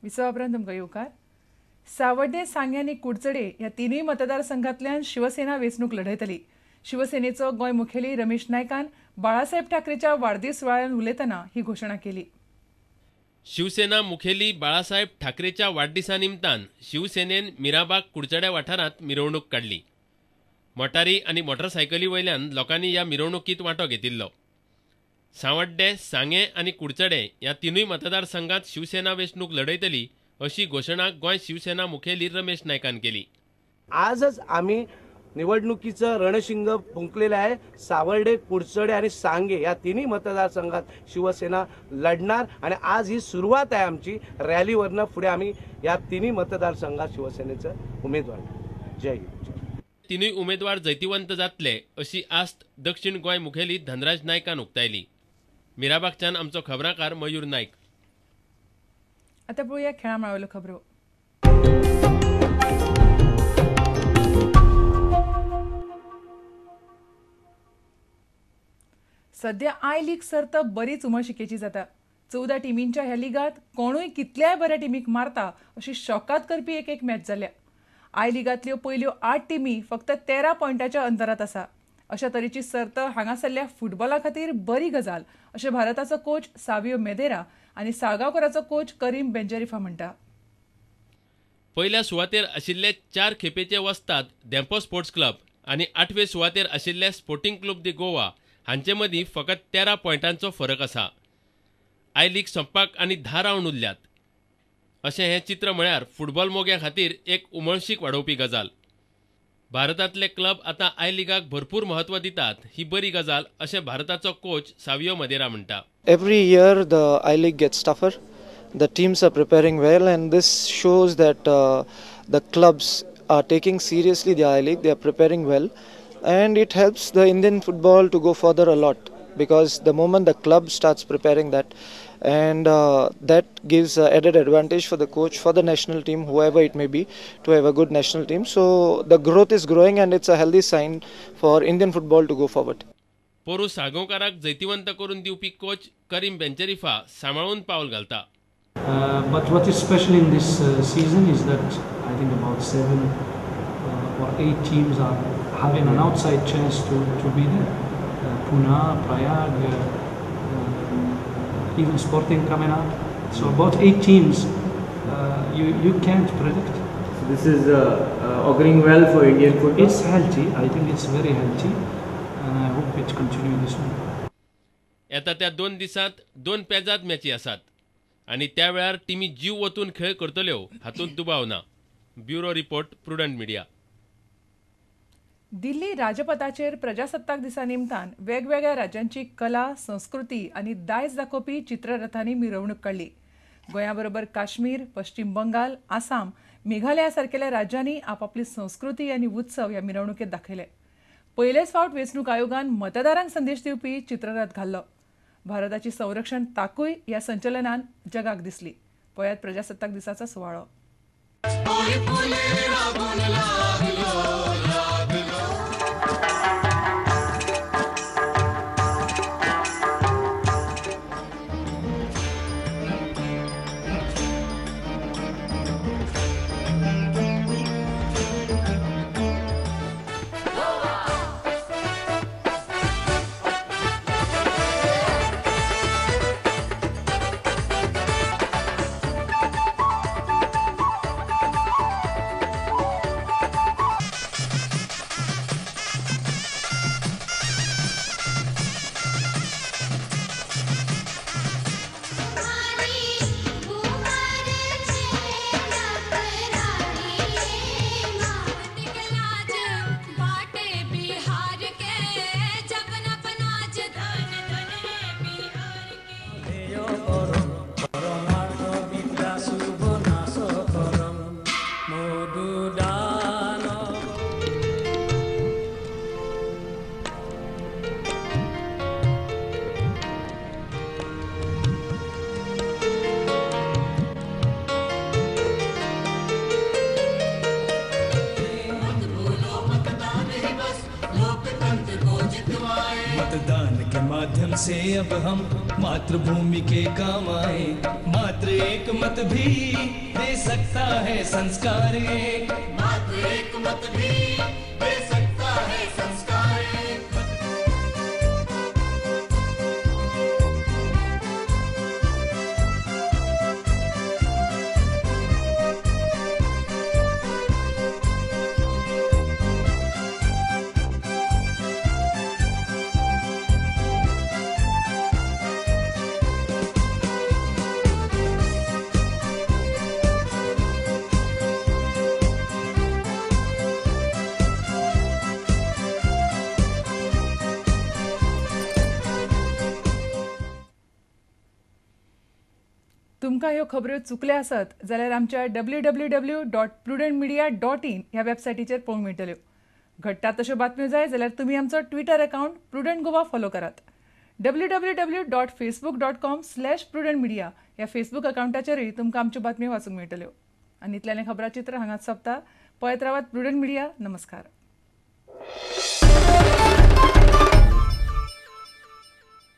विसवा उपरांत तुमकां येवकार. सावड्डें, सांगें आनी कुडचडे ह्या तिनूय मतदारसंघांतल्यान शिवसेना वेंचणूक लढयतली. शिवसेनेचो गोंय मुखेली रमेश नायकान बाळासाहेब ठाकरेच्या वाडदीस सुवाळ्यान उलयतना ही घोशणा केली. शिवसेना मुखेली बाळासाहेब ठाकरेच्या वाडदिसा निमतान शिवसेनेन मिराबाग कुडचड्या वाठारांत मिरवणूक काडली. मोटारी आनी मोटरसायकली वयल्यान लोकांनी ह्या मिरवणुकीत वांटो घेतिल्लो. सावड्डें, सांगें आनी कुडचडे ह्या तिनूय मतदारसंघात शिवसेना वेंचणूक लढयतली अशी घोशणा गोंय शिवसेना मुखेली रमेश नायकान केली. आजच आम्ही निवडणुकीचं रणशिंग फुंकलेलं आहे. सावर्डे, कुडचडे आणि सांगे या तिन्ही मतदारसंघात शिवसेना लढणार आणि आज ही सुरुवात आहे आमची. रॅलीवरनं पुढे आम्ही या तिन्ही मतदारसंघात शिवसेनेचं उमेदवार. जय हिंद. तिनूय उमेदवार जैतिवंत जातले अशी आस्त दक्षिण गोंय मुखेली धनराज नायकान उक्तायली. मिराबागच्यान आमचो खबराकार मयूर नायक. आता पळोवया खेळा मळावेल्यो खबरो. सध्या I league सर्त बरीच उमळशिकेची जाता. 14 टिमींच्या ह्या लिगांत कोणूय कितल्याय बऱ्या टिमीक मारता अशी शॉकात करपी एक एक मॅच जाल्या. I लिगांतल्यो पयल्यो 8 टिमी फक्त 13 पॉयंटाच्या अंतरात आसा. अशा तरेची सर्त हांगासरल्या फुटबॉला खातीर बरी गजाल अशें भारताचो कोच सावियो मेदेरा आनी साळगांवकराचो कोच करीम बेंजरिफा म्हणटा. पयल्या सुवातेर आशिल्ले 4 खेपेचे वस्ताद धेंपो स्पोर्ट्स क्लब आनी 8वे सुवातेर आशिल्ले स्पोर्टिंग क्लब दी गोवा हांचे मदीं फकत 13 पॉयंटांचो फरक आसा. I league सोंपपाक आनी 10 रावंड उरल्यात. अशें हें चित्र म्हळ्यार फुटबॉल मोग्यां खातीर एक उमळशीक वाडोवपी गजाल. भारतांतले क्लब आतां I लिगाक भरपूर म्हत्व दितात ही बरी गजाल अशें भारताचो कोच सावियो मदेरा म्हणटा. Every year the I League gets tougher. The teams are preparing well and this shows that the clubs are taking seriously the I League. They are preparing well and it helps the Indian football to go further a lot because the moment the club starts preparing that and that gives added advantage for the coach, for the national team, whoever it may be, to have a good national team. So the growth is growing and it's a healthy sign for Indian football to go forward. पोरू साळगांवकाराक जैतिवंत करून दिवपी coach Karim बेंचरिफा सांबाळून पावल घालता. But what is special in this season is that I think about 7 or 8 teams are having an outside chance to be there. Pune, Prayag, even Sporting coming up. So about 8 teams, you can't predict. So this is auguring well for Indian football? It's healthy. I think it's very healthy and I hope it continues this way. येता त्या 2 दिसांत 2 पेजाद मॅची आसात आनी त्या वेळार टिमी जीव वतून खेळ करतल्यो हातूंत दुबाव ना. Bureau report, Prudent Media. Delhi राजपथाचेर प्रजासत्ताक दिसा निमतान वेगवेगळ्या राज्यांची कला, संस्कृती आनी दायज दाखोवपी चित्ररथांनी मिरवणूक काडली. गोंया बरोबर काश्मीर, पश्चिम बंगाल, आसाम, मेघालया सारकेल्या राज्यांनी आपापली संस्कृती आनी उत्सव ह्या मिरवणुकेत दाखयले. पयलेच फावट वेंचणूक आयोगान मतदारांक संदेश दिवपी चित्ररथ घाल्लो. भारताची संरक्षण ताकूय ह्या संचलनान जगाक दिसली. पळयात प्रजासत्ताक दिसाचो सुवाळो. से अब हम मातृभूमि के काम आए। मात्र एक मत भी दे सकता है संस्कार एक, मात्र एक मत भी दे सकता है संस्कार एक। तुमकां ह्यो खबऱ्यो चुकल्या आसत जाल्यार आमच्या www.prudentmedia.in ह्या वेबसायटीचेर पळोवंक मेळटल्यो. घडटा तश्यो बातम्यो जाय जाल्यार तुमी आमचो Twitter account Prudent Goa follow करात. www.facebook.com/prudentmedia ह्या फेसबूक अकावंटाचेरूय तुमकां आमच्यो बातम्यो वाचूंक मेळटल्यो. आनी इतल्यान खबराचित्र हांगाच सोंपता. पळयत रावात प्रुडंट मिडिया. नमस्कार.